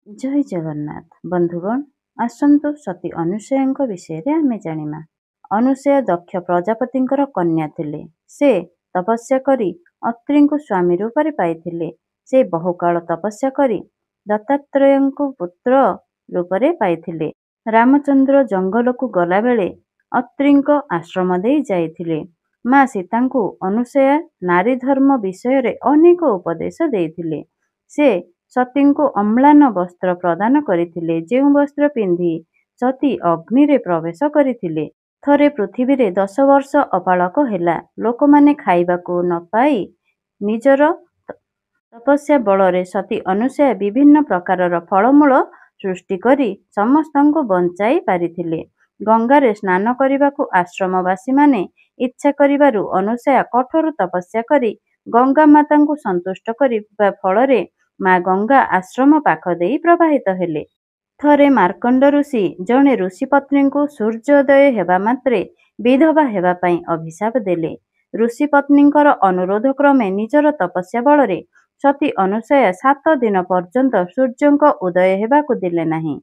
ଜୟ ଜଗନ୍ନାଥ ବନ୍ଧୁଗଣ, ଆସନ୍ତୁ ସତୀ ଅନୁସୂୟାଙ୍କ ବିଷୟରେ ଆମେ ଜାଣିବା। ଅନୁସୂୟା ଦକ୍ଷ ପ୍ରଜାପତିଙ୍କର କନ୍ୟା ଥିଲେ। ସେ ତପସ୍ୟା କରି ଅତ୍ରିଙ୍କୁ ସ୍ୱାମୀ ରୂପରେ ପାଇଥିଲେ। ସେ ବହୁକାଳ ତପସ୍ୟା କରି ଦତ୍ତାତ୍ରେୟଙ୍କୁ ପୁତ୍ର ରୂପରେ ପାଇଥିଲେ। ରାମଚନ୍ଦ୍ର ଜଙ୍ଗଲକୁ ଗଲାବେଳେ ଅତ୍ରିଙ୍କ ଆଶ୍ରମ ଦେଇ ଯାଇଥିଲେ। ମା ସୀତାଙ୍କୁ ଅନୁସୂୟା ନାରୀଧର୍ମ ବିଷୟରେ ଅନେକ ଉପଦେଶ ଦେଇଥିଲେ। ସେ ସତୀଙ୍କୁ ଅମ୍ଳାନ ବସ୍ତ୍ର ପ୍ରଦାନ କରିଥିଲେ, ଯେଉଁ ବସ୍ତ୍ର ପିନ୍ଧି ସତୀ ଅଗ୍ନିରେ ପ୍ରବେଶ କରିଥିଲେ। ଥରେ ପୃଥିବୀରେ 10 ବର୍ଷ ଅକାଳ ହେଲା। ଲୋକମାନେ ଖାଇବାକୁ ନପାଇ ନିଜର ତପସ୍ୟା ବଳରେ ସତୀ ଅନୁସୂୟା ବିଭିନ୍ନ ପ୍ରକାରର ଫଳମୂଳ ସୃଷ୍ଟି କରି ସମସ୍ତଙ୍କୁ ବଞ୍ଚାଇ ପାରିଥିଲେ। ଗଙ୍ଗାରେ ସ୍ନାନ କରିବାକୁ ଆଶ୍ରମବାସୀମାନେ ଇଚ୍ଛା କରିବାରୁ ଅନୁସୂୟା କଠୋର ତପସ୍ୟା କରି ଗଙ୍ଗାମାତାଙ୍କୁ ସନ୍ତୁଷ୍ଟ କରିବା ଫଳରେ ମା ଗଙ୍ଗା ଆଶ୍ରମ ପାଖ ଦେଇ ପ୍ରବାହିତ ହେଲେ। ଥରେ ମାର୍କଣ୍ଡ ଋଷି ଜଣେ ଋଷିପତ୍ନୀଙ୍କୁ ସୂର୍ଯ୍ୟୋଦୟ ହେବା ମାତ୍ରେ ବିଧବା ହେବା ପାଇଁ ଅଭିଶାପ ଦେଲେ। ଋଷିପତ୍ନୀଙ୍କର ଅନୁରୋଧ କ୍ରମେ ନିଜର ତପସ୍ୟା ବଳରେ ସତୀ ଅନୁସୂୟା 7 ଦିନ ପର୍ଯ୍ୟନ୍ତ ସୂର୍ଯ୍ୟଙ୍କ ଉଦୟ ହେବାକୁ ଦେଲେ ନାହିଁ।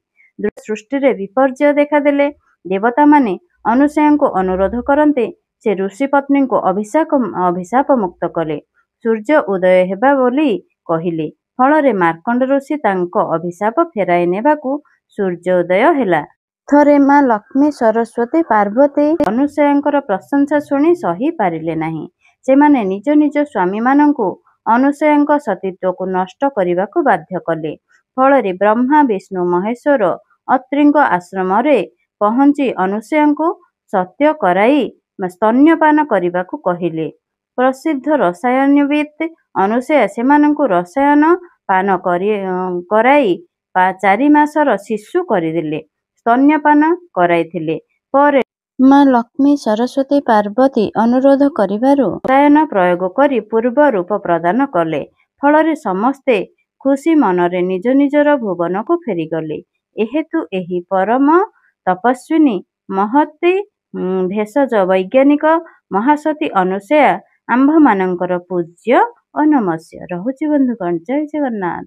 ସୃଷ୍ଟିରେ ବିପର୍ଯ୍ୟୟ ଦେଖାଦେଲେ। ଦେବତାମାନେ ଅନୁସୂୟାଙ୍କୁ ଅନୁରୋଧ କରନ୍ତେ ସେ ଋଷିପତ୍ନୀଙ୍କୁ ଅଭିଶାପ ମୁକ୍ତ କଲେ, ସୂର୍ଯ୍ୟ ଉଦୟ ହେବେ ବୋଲି କହିଲେ। ଫଳରେ ମାର୍କଣ୍ଡ ଋଷି ତାଙ୍କ ଅଭିଶାପ ଫେରାଇ ନେବାରୁ ସୂର୍ଯ୍ୟୋଦୟ ହେଲା। ଥରେ ମା ଲକ୍ଷ୍ମୀ, ସରସ୍ୱତୀ, ପାର୍ବତୀ ଅନୁସୂୟାଙ୍କର ପ୍ରଶଂସା ଶୁଣି ସହି ପାରିଲେ ନାହିଁ। ସେମାନେ ନିଜ ନିଜ ସ୍ୱାମୀମାନଙ୍କୁ ଅନୁସୂୟାଙ୍କ ସତୀତ୍ୱକୁ ନଷ୍ଟ କରିବାକୁ ବାଧ୍ୟ କଲେ। ଫଳରେ ବ୍ରହ୍ମା, ବିଷ୍ଣୁ, ମହେଶ୍ୱର ଅତ୍ରିଙ୍କ ଆଶ୍ରମରେ ପହଞ୍ଚି ଅନୁସୂୟାଙ୍କୁ ସତ୍ୟ କରାଇ ସ୍ତନ୍ୟପାନ କରିବାକୁ କହିଲେ। ପ୍ରସିଦ୍ଧ ରସାୟନବିତ୍ ଅନୁସୂୟା ସେମାନଙ୍କୁ ରସାୟନ ପାନ କରାଇ 4 ମାସର ଶିଶୁ କରିଦେଲେ, ସ୍ତନ୍ୟପାନ କରାଇଥିଲେ। ପରେ ମା ଲକ୍ଷ୍ମୀ, ସରସ୍ୱତୀ, ପାର୍ବତୀ ଅନୁରୋଧ କରିବାରୁ ରସାୟନ ପ୍ରୟୋଗ କରି ପୂର୍ବ ରୂପ ପ୍ରଦାନ କଲେ। ଫଳରେ ସମସ୍ତେ ଖୁସି ମନରେ ନିଜ ନିଜର ଭୁବନକୁ ଫେରିଗଲେ। ଏହେତୁ ଏହି ପରମ ତପସ୍ୱିନୀ, ମହତୀ ଭେଷଜ ବୈଜ୍ଞାନିକ ମହାସତୀ ଅନୁସୂୟା ଆମ୍ଭମାନଙ୍କର ପୂଜ୍ୟ ଓ ନମସ୍ୟ। ରହୁଛି ବନ୍ଧୁଗଣ, ଜୟ ଜଗନ୍ନାଥ।